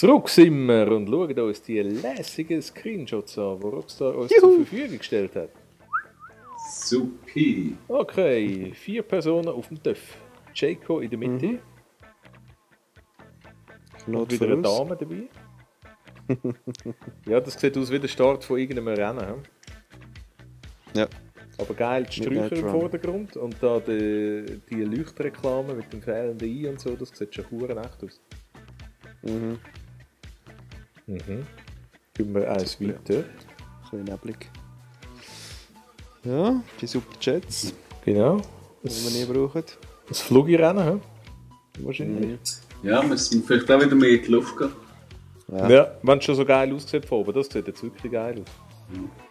Zurück sind wir und schauen uns die lässigen Screenshots an, die Rockstar uns zur Verfügung gestellt hat. Supi. Okay, 4 Personen auf dem Töff. Jaco in der Mitte. Und wieder eine Dame dabei. Ja, das sieht aus wie der Start von irgendeinem Rennen. Ja. Aber geil, die Sträucher im Vordergrund und da die Leuchtreklame mit dem fehlenden I und so, das sieht schon verdammt echt aus. Gehen wir eins weiter. Ein bisschen neblig. Ja, die Superjets, Genau. die wir nie brauchen. Das Flugi-Rennen, wahrscheinlich. Ja, müssen wir vielleicht auch wieder mehr in die Luft gehen. Ja, wenn es schon so geil aussieht von oben, das sieht jetzt wirklich geil aus.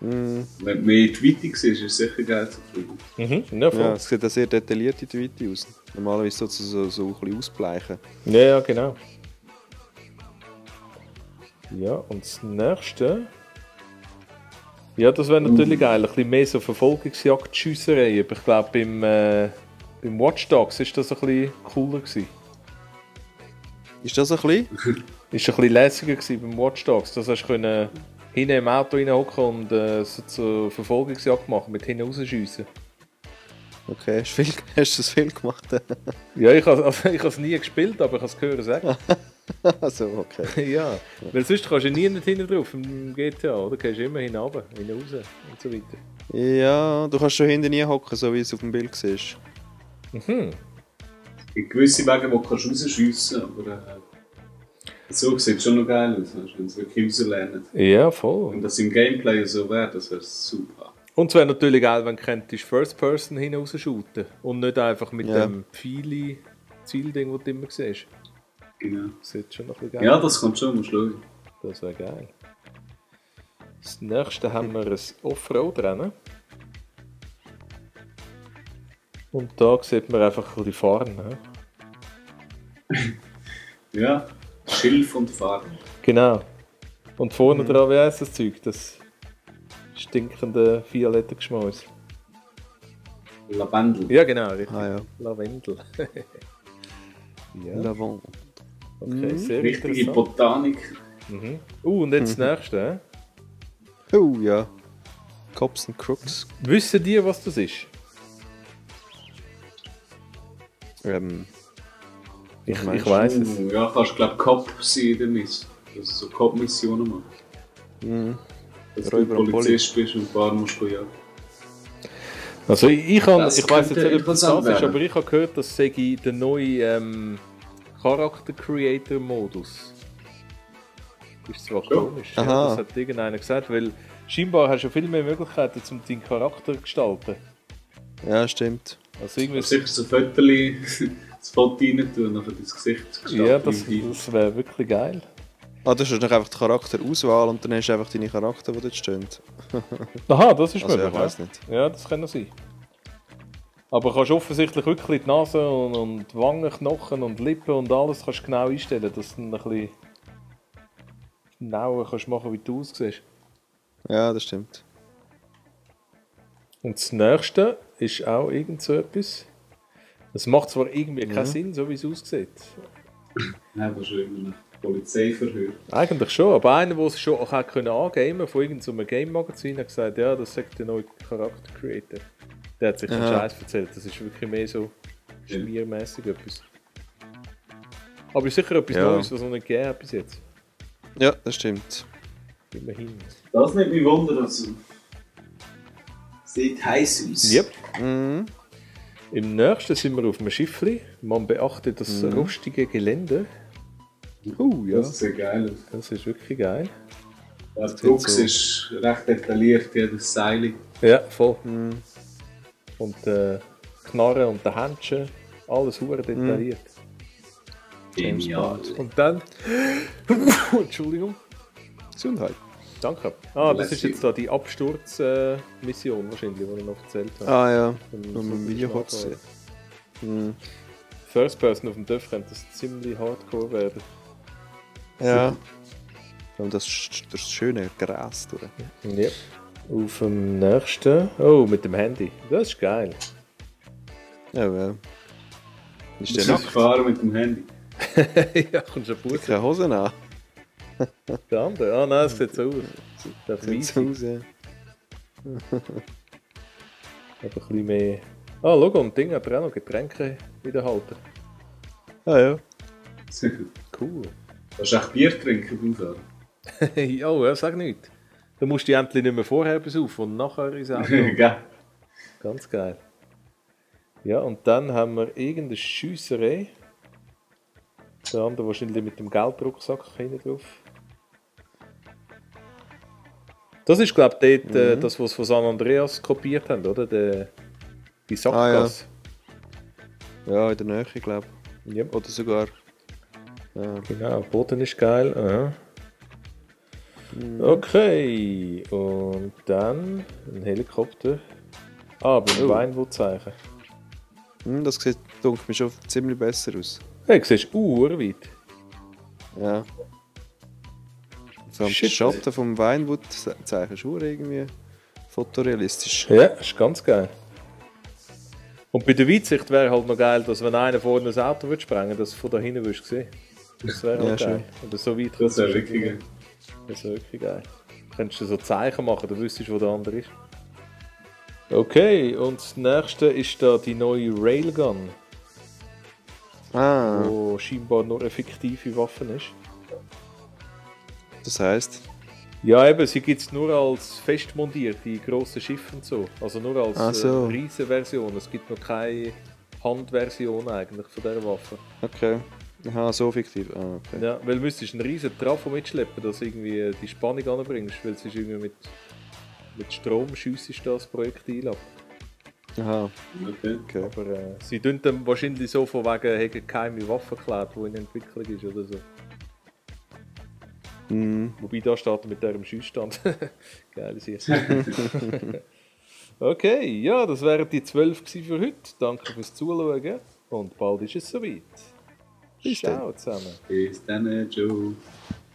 Wenn du mehr in die Weite siehst, ist es sicher geil zu fliegen. Ja, voll. Ja, es sieht auch sehr detailliert in der Weite aus. Normalerweise sozusagen so ein bisschen ausbleichen. Ja, genau. Ja, und das nächste. Ja, das wäre natürlich geil. Ein bisschen mehr so Verfolgungsjagd-Schiesserei. Aber ich glaube, beim Watch Dogs ist das ein bisschen cooler gewesen. Ist das ein bisschen? Ist ein bisschen lässiger gewesen beim Watch Dogs. Das hast du hinten im Auto reinhocken und so Verfolgungsjagd machen, mit hinten rausschiessen. Okay, hast du das viel gemacht? Ja, ich habe es nie gespielt, aber ich habe es gehört sagen. Also, okay. Ja, weil sonst kannst du nie nicht hinten drauf im GTA, oder? Du gehst immer hinten raus und so weiter. Ja, du kannst schon hinten nie hocken, so wie es auf dem Bild siehst. In gewisse Wege, wo du rausschiessen kannst, aber so sieht es schon noch geil aus, wenn sie wirklich rauslernen. Ja, voll. Und das im Gameplay so wäre, das wäre super. Und es wäre natürlich geil, wenn du könntest First Person hinten rausshooten und nicht einfach mit dem Zielding, das du immer siehst. Genau. Das sieht schon noch ein bisschen geil. Ja, das kommt schon, musst du schauen. Das wäre geil. Das nächste haben wir ein Offroad-Rennen. Und da sieht man einfach die Fahren. Ja, Schilf und Farben. Genau. Und vorne dran, wie heisst das Zeug? Das stinkende violette Geschmäus. Lavendel. Ja, genau, richtig. Ah ja. Lavendel. Ja. Lavon. Okay, sehr Richtige interessant. Botanik. Und jetzt das nächste. Oh ja. Cops and Crooks. Wissen die, was das ist? Ich weiss es. Ja, kannst du glaube Cop sein damit. Also so Cop-Missionen machen. Dass du Räuber und Polizist bist und ein paar musst du jagen. Also ich weiss jetzt könnte nicht, ob das interessant ist, werden. aber ich habe gehört, das sei der neue Charakter-Creator-Modus. Ist zwar komisch, ja, Aha. das hat irgendeiner gesagt, weil scheinbar hast du viel mehr Möglichkeiten, um deinen Charakter zu gestalten. Ja, stimmt. Also irgendwie Sicher so Fotos, das Foto rein tun und nachher dein Gesicht zu ja, gestalten. das wäre wirklich geil. Ah, du hast noch einfach die Charakterauswahl und dann hast du einfach deine Charakter, die dort stehen. Aha, das ist Also, möglich. ich weiss nicht. Ja, das kann noch sein. Aber kannst offensichtlich wirklich die Nase und Wangen, Knochen und Lippen und alles kannst du genau einstellen, dass du ein bisschen genauer kannst machen, wie du aussiehst. Ja, das stimmt. Und das nächste ist auch irgend so etwas. Das macht zwar irgendwie keinen Sinn, so wie es aussieht. Nein, wahrscheinlich nach Polizeiverhör. Eigentlich schon, aber einer, der es schon auch angeben von irgendeinem Game-Magazin, hat gesagt, ja, das sagt der neue Charakter-Creator. Der hat sich den Scheiß erzählt, das ist wirklich mehr so schmiermäßig etwas. Aber ist sicher etwas Neues, was noch nicht gegeben hat bis jetzt. Ja, das stimmt. Immerhin. Das nimmt mich Wunder, also. Sieht heiß aus. Yep. Im nächsten sind wir auf einem Schiffli. Man beachtet das rustige Gelände. Ja. Das sieht geil aus. Das ist wirklich geil. Der Drucks ist recht detailliert, jedes Seil. Ja, voll. Und Knarren und der Händchen, alles hure detailliert. Genial. Und dann... Entschuldigung. Gesundheit. Danke. Ah, das ist jetzt da die Absturzmission wahrscheinlich, die ich noch erzählt habe. Ah ja, Von- nur mit dem Video kurz. First Person auf dem Dörf könnte das ziemlich hardcore werden. Ja. Und das schöne Gras durch. Ja. Auf dem nächsten... Oh, mit dem Handy. Das ist geil. Ja, ja. Ist Du der musst fahren mit dem Handy. Ja, kommst du Bus. keine Hosen an? Der andere? Ah nein, es sieht so aus. Der Sieht Fleisig. so aus, ja. Aber ein bisschen mehr... Ah, schau, und Ding hat er auch noch Getränke wiederhalten. Ah ja. Cool. Kannst du echt Bier trinken beim Fahren? Ja, sag nicht. Da musst du die endlich nicht mehr vorher besaufen und nachher ins Auto. Gell? Ganz geil. Ja, und dann haben wir irgendeine Schiesserei. Der andere wahrscheinlich mit dem Geldrucksack hinten drauf. Das ist, glaube ich, dort, das, was sie von San Andreas kopiert haben, oder? Die Sackgasse. Ja, in der Nähe, glaube ich. Ja. Oder sogar. Ja. Genau, Boden ist geil. Aha. Okay, und dann ein Helikopter. Ah, beim Weinwood-Zeichen. Das sieht, denke mir, schon ziemlich besser aus. Hey, siehst du urweit. Ja. Vor allem der Shit. Schatten vom Weinwood-Zeichen ist schon irgendwie fotorealistisch. Ja, ist ganz geil. Und bei der Weitsicht wäre halt noch geil, dass wenn einer vorne ein Auto würde sprengen, dass du von da hinten würdest sehen. Das wäre Ja, halt geil. schön. Oder so weit Das wäre kommst du wirklich nicht. Das wäre wirklich geil. Könntest du so Zeichen machen, dann wüsstest du, wo der andere ist. Okay, und das nächste ist da die neue Railgun, Ah, wo scheinbar nur eine fiktive Waffe ist. das heisst. Ja, eben, sie gibt es nur als fest montierte grosse Schiffe und so. Also nur als Ach so. Riesenversion. Es gibt noch keine Handversion eigentlich von dieser Waffe. Okay. Aha, so fiktiv. Ah, okay. Ja, weil du müsstest einen riesen Trafo mitschleppen, dass du irgendwie die Spannung anbringst, weil es ist irgendwie mit Strom schiessest das Projektil ab. Aha, Okay. okay. Aber sie tun dann wahrscheinlich so von wegen, hätten keine Waffe geklaut, die in Entwicklung ist oder so. Wobei da steht er mit diesem Schussstand. Geil ist hier. Okay, ja, das wären die 12 gewesen für heute. Danke fürs Zuschauen und bald ist es soweit. Bis dann. Ciao zusammen. Bis dann, Joe.